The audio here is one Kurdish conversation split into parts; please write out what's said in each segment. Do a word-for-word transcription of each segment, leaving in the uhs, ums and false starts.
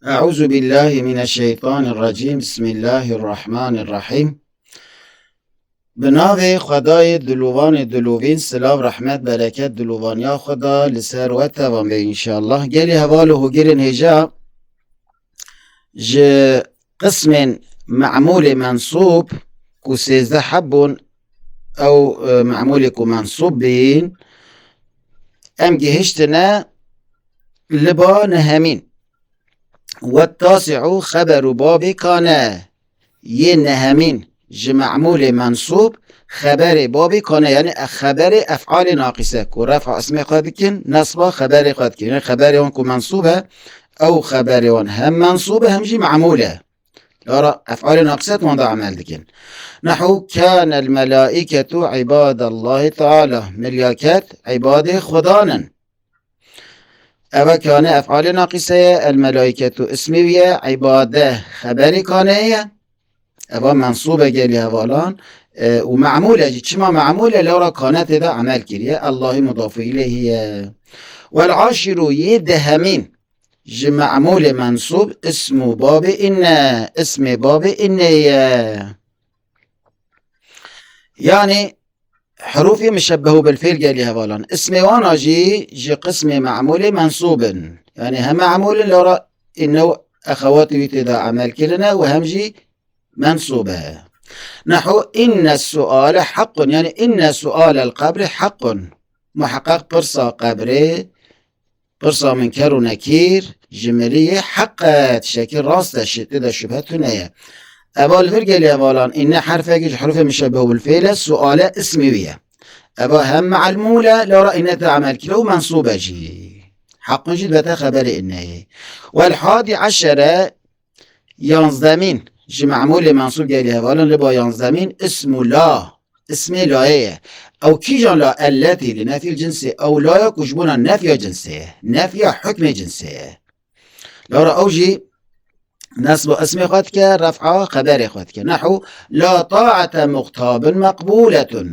Eûzubîllahî mineşşeytanirrecîm. Bismîllahirrahmanirrahîm. Bi navê Xwedayê dilovanê dilovîn, silav, rehmet, bereket, dilovaniya Xweda li ser we tevan be înşallah. Gelî heval û hogirên hêja, ji qismên me'mûlê mensûb ku sêzdeh heb bûn, ew, e, me'mûlê ku mensûb bîn, em gihiştine li ba nehemîn. Wettasi'u xeberu babê kane. Yê nehemîn ji me'mûlê mensûb xeberê babê kane, yanî e xeberê ef'alê naqîse ku ref'a ismê xwe dikin, nesba xeberê xwe dikin. Yanî xeberê wan ku mensûb e, ew xeberê wan hem mensûb e hem jî me'mûl e. Lara ef'alê naqîse di wan de emel dikin. Nehu kânel melâiketu ibâdallâhi teâlâ. Milyaket ibadê Xudan in. Eve kane ef'alê naqîse ye, el melâiketu ismê wî ye, ibade xeberê kane ye. Eva mensûb e gelî hevalan, e, û me'mûl e jî. Çima me'mûl e? Lewra kane tê de emel kiriye. Ellâhi mudafû îleyhî ye. Wel aşiru, yê dehemîn ji me'mûlê mensûb ismû babê inne, ismê babê inne ye. Yanî herûfê mişebbehu bil fîl gelî hevalan. Ismê wana jî ji qismê me'mûlê mensûb in. Yanî hem me'mûl in, lewra inne û exewatê wî tê de emel kirine û hem jî mensûb e. Nehu inne suale heqqun, yanî inne sualel qebri heqqun. Muheqeq pirsa qebrê, pirsa Minker û Nekîr ji mirî yê heq e, tiştekî rast e, şi-, tê de şubhe tune ye. Eva li vir gelî hevalan, înne herfekî ji herûfê mişebbehu bil fîl e, suale ismî wî ye. Eva hem me'mûl e, lewra înne tê de emel kire û mensûb e jî. Hequn jî dibete xeberê înneyê. Wel hadî eşere, yanzdemîn ji me'mûlê mensûb gelî hevalan, li ba yanzdemîn ismû la. Ismê layê ye. Ew kîjan la? Elletî li nefyil cinsê. Ew laya ku ji bona nefya cinsê ye. Nefya hukmê cinsê ye. Lewra ew jî nesba ismê xwe dike, ref'a xeberê xwe dike. Nehu la ta'ate muxtabin meqbûletun.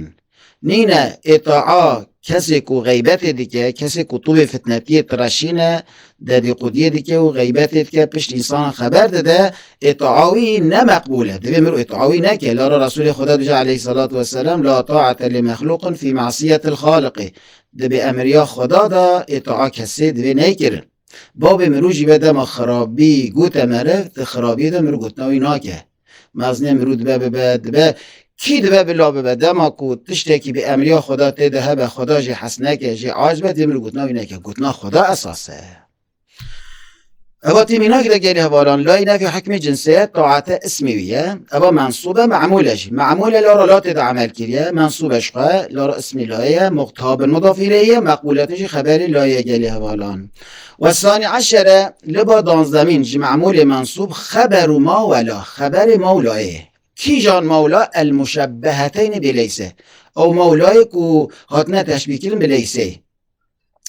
Nîne îtaa kesê ku xeybetê dike, kesê ku tûbê fitnetiyê direşîne, dedîqûdiyê dike û xeybetê dike, pişt însanan xeber dide, îtaa wî ne meqbûl e. Divê mirov îtaa wî neke. Lara Resûlê Xweda dibêje aleyhisselatu vesselam, "La taate li mexluqin fî masiyetil xaliqî." Di bêemiriya Xweda de îtaa kesê divê neykirin. Babê mirov jî be dema xirabî gote meriv, di xirabiyê de mirov gotina wî nake. Mezinê mirov dibe bibe, dibe, kî dibe bila bibe, dema ku tiştekî bi emriya Xweda tê de hebe, Xweda jê hes neke, jê aciz be, dê mirov gotina wî neke. Gotina Xweda esas e. Eva tî mînak de gelî hevalan, layî nefî hukmê cinsê ye, taate ismî wî ye. Eva mensûb e, me'mûl e jî. Me'mûl e, lara la tê de emel kiriye, mensûb e ji xwe, lara ismî layê ye, muxtabin mudaf îleyê ye, meqbûletin jî xeberê layê ye gelî hevalan. Ve sanî eşere, li ba danzdemîn ji me'mûlê mensûb xeberu ma wela, xeberê mewlayê. Kîjan mewla? El muşebbeheteyni bi leyse. Ew mewlayê ku hatine teşbîh kirin bi leyseyê.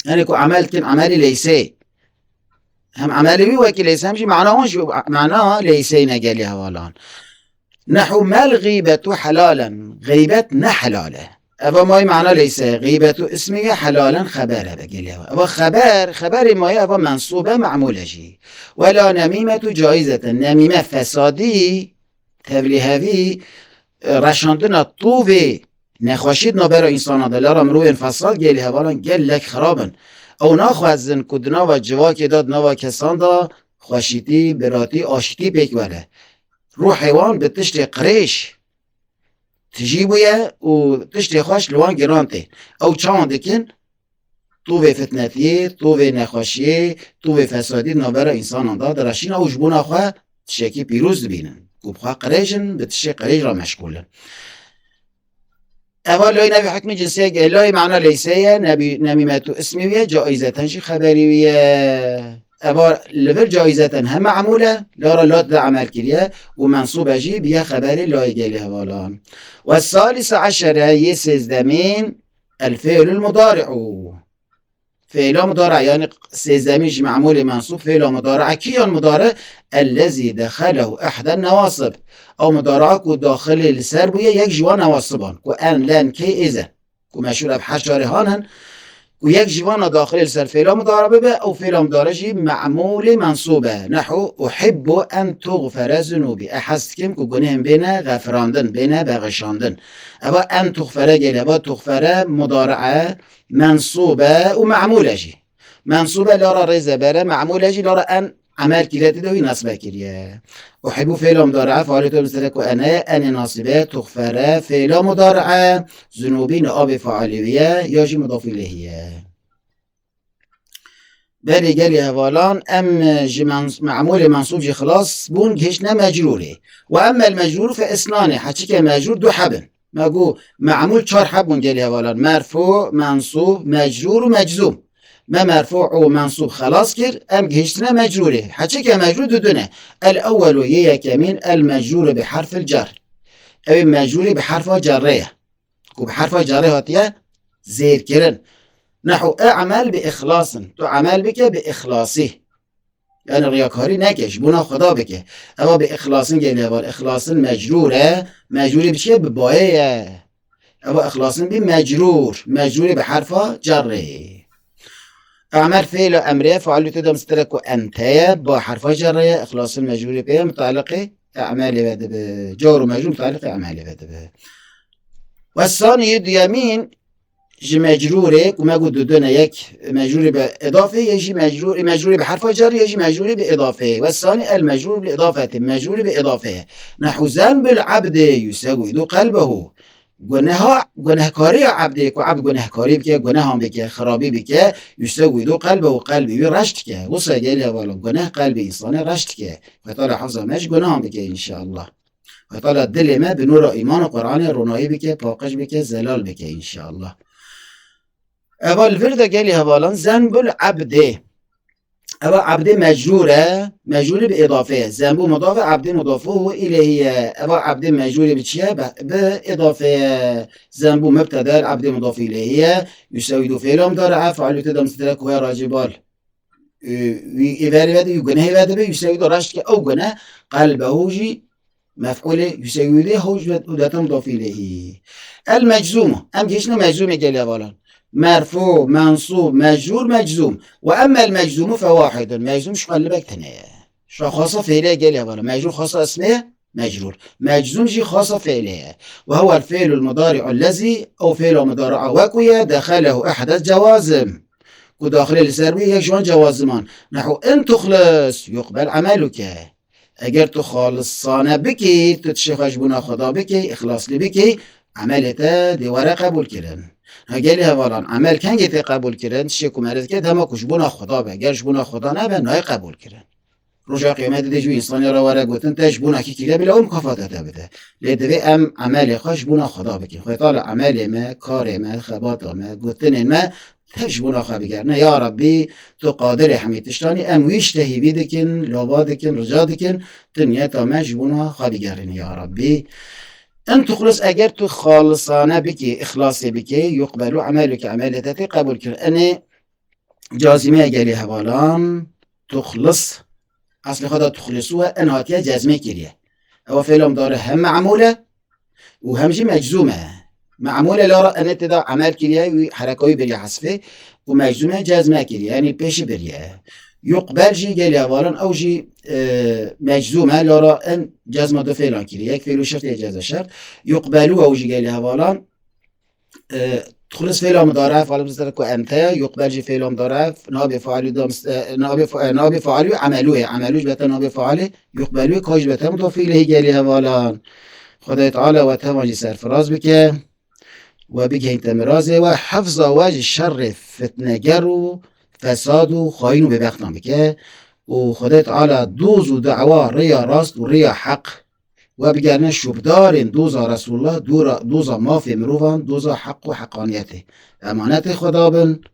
Yanî ku emel dikin emelî leyseyê. Hem emelê wî wekî leyseyê hem jî mana wan jî mana leyseyê ne gelî hevalan. Nehu mel gîbetu helalen. Gîbet ne helal e. Eva mayî mana leyse. Gîbetu ismî ye, helalen xeber e be gelê we. Eva xeber, xeberê mayî eva mensûb e, me'mûl e jî. Wela nemîmetu caizeten. Nemîme, fesadî, tevlîhevî, e, reşandina tûvê nexweşî di navbera însanan de. Lara mirovên fesad gelî hevalan gelek xirab in. Ew naxwazin ku di nava civakê de, di nava kesan de xweşîtî, biratî, aştî pêk were. Ruhê wan bi tiştê qirêj tijî bûye û tiştê xweş li wan giran tê. Ew çawan dikin? Tûvê fitnetiyê, tûvê nexweşiyê, tûvê fesadî di navbera însanan de direşîne û ji bona xwe tiştekî pîroz dibînin. Ku bi xwe qirêj in, bi tiştê qirêj re meşgûl in. Eva layî nefî hukmê cinsê ye, layî mana leyse ye, nebî-, nemîmetu ismî wî ye, caîzeten jî xeberî wî ye. Eva li vir caîzeten hem me'mûl e, lara la tê de emel kiriye û mensûb e jî, biye xeberê layê gelê hevalan. Ve salîse eşere, yê sêzdemîn, el fi'lul mudari'u. Fi'la mudari, yanî sêzdemîn ji me'mûlê mensûb fi'la mudari. Kîjan mudari? Ellezî dexelehu ihden newasib. Ew mudari ku daxilê li ser bûye yek ji wan newasiban. Ku en, len, kê, êze. Ku meşhûr ev her çarê hanin. Ku yek ji vana daxilê li ser fêla mudare bibe, ew fêla mudare jî me'mûlê mensûb e. Nehu, uhibbu en tuğfere zunûbî. Ez hez dikim ku gunehên bêne xefirandin, bêne bexşandin. Eva en tuğfere gelê, eva tuğfere mudare e, mensûb e û me'mûl e jî. Mensûb e lara rê zeber e, me'mûl e jî lara en emel kiriye tê de wî nesbe kiriye. Uhibbu fêla mudare e, faaliyê te mistire ku ene, enê nasîbe, tuğfere, fêla mudare e, zunûbî ne abê faalî wî ye, ya jî mudaf ileyhî ye. Belê gelê hevalan, em ji mens-, me'mûlê mensûb jî xilas bûn, gihiştine mecrûrê. Ve emmel mecrûr fe isnanê, heçike mecrûr du hebin. Me got, me'mûl çar heb bûn gelê hevalan. Merfû, mensûb, mecrûr û meczûm. Me merfû û mensûb xelas kir, em gihiştine mecrûrê. Heçike mecrûr didune. El ewwelu yê yekemîn, el mecrûru bi herfil cer. Ew ê mecrûrê bi herfa cerrê ye. Ku bi herfa cerrê hatiye zêrkirin. Nehu e'mel bi ixlasin. Tu emel bike bi ixlasî. Yani riyakarî neke, ji bona Xweda bike. Eva bi ixlasin gelê heval. Ixlasin mecrûr e. Mecrûrê bi çi ye? Bi bayê ye. Eva ixlasin bî mecrûr. Mecrûrê bi herfa cerrê. E'mel fiîla emrê ye. Faalû tê de mistire ku ente ye. Ba herfa cerrê ye. Ixlasin mecrûrê pê ye. Mutaliqê e'melê ve dibe. Car û mecrûr mutaliqê e'melê ve dibe. Ve sanî yê duyemîn ji mecrûrê, ku me got dudune, yek mecrûrê bi îdafê, yê jî mecrûrê, mecrûrê bi herfa cer, yê jî mecrûrê bi îdafê. Ve sanî el mecrûr bil îdafetê, mecrûrê bi îdafê ye. Nehu zenbul abdê yusewwidu qelbehu. Guneha, gunehkariya ebdê, ku ebd gunehkarî bike, gunehan bike, xirabî bike, yusewwidu qelbehu, qelbê wî reş dike. Wisa gelê hevalan, guneh qelbê însanê reş dike. Xwedê Teala hifza me ji gunehan bike înşallah. Xwedê Teala dilê me bi nûra îman û Qur'anê ronahî bike, paqij bike, zelal bike înşallah. Eva li vir de gelê hevalan zenbul ebdê. Eva ebdê mecrûr e, mecrûrê bi îdafê ye. Zenbû mudaf e, ebdê mudafû ileyhî ye. Eva ebdê mecrûrê bi çi ye? Bi, bi îdafê ye. Zenbû mubtede, ebdê mudafû ileyhî ye. Yusewwidû fêla mudare e, faalû tê de mistire ku ye racî bal. Wî êverê ve dibe, wî gunehê ve dibe, yusewwidû reş dike ew guneh, qelbehu jî mef'ulê yusewwidê hew ji û dete mudafî ileyhî. El meczûmu. Em gihiştine meczûmê gelê hevalan. Merfû, mensûb, mecrûr, meczûm. Ve emmel meczûmu fe wahidun. Meczûm ji xwe libek tune ye. Ji xwe xasa fêlê gelê hevalan. Mecrûr xasa ismê ye, mecrûr. Meczûm jî xasa fêlê ye. Ve huwel fêlul mudari'u lezî, ew fêla mudari'a wekû ye, dexelehu ihdes cewazim. Ku daxilê li ser bû yek ji wan cewaziman. Nehu in tuxlis yuqbel emeluke. Eger tu xalisane bikî, tu tişê xwe ji bona Xweda bikî, îxlasli bikî, emelê te dê were qebûl kirin. Ha gelê hevalan, emel kengê tê qebûl kirin, tişê ku merê dike, dema ku ji bona Xweda be. Ger ji bona Xweda nebe, nayê qebûl kirin. Roja qiyametê dê ji wî însanê re were gotin, te ji bona kî kiriye, bila ew mukafata te bide. Lê divê em emelê xwe ji bona Xweda bikin. Xwedê Teala emelê me, karê me, xebata me, gotinên me, tev ji bona xwe bigerine. Ya Rabbî, tu qadirê hemî tiştan î, em wî ji te hîvî dikin, lava dikin, rica dikin, tu niyeta me ji bona xwe bigerînî ya Rabbî. In tuxlis, eger tu xalisane bikî, îxlasê bikî, yuqbelu emeluke, emelê te tê qebûl kirin. Enê cazîme ye gelê hevalan, tuxlis. Eslê xwe de tuxlisu e, in hatiye cezmê kiriye. Ewa fêla mudare hem me'mûl e û hem jî meczûm e. Me'mûl e lara enê tê de emel kiriye, wî hereka wî biriye hesfê û meczûm e cezme kiriye, yanî pêşî biriye. Yuqbel jî gelê hevalan, ew jî, e, meczûm e lara en cezma du fêlan kiriye. Yek fêl û şertê cezme şert. Yuqbelu ew jî gelê hevalan, e, tuxlis fêla mudare, faalê mistire ku ente, yuqbel jî fêla mudare, nabê faalî da mis-, e, nabê fa-, e, nabê faalî û emelû ye. Emelû ji bete nabê faalê, yuqbelû ka ji bete mudafî ileyhî gelê hevalan. Xwedayê Teala we tevan jî serfiraz bike. We bigihînte mirazê we, hefza we ji şerê fitneger û fesad û xayîn û bêbextan bike. Û Xwedayê Teala doz û dawa rêya rast û rêya heq we bigerine şûbdarên doza Resulullah, dora, doza mafê mirovan, doza heq û heqaniyetê. Emanetê Xweda bin,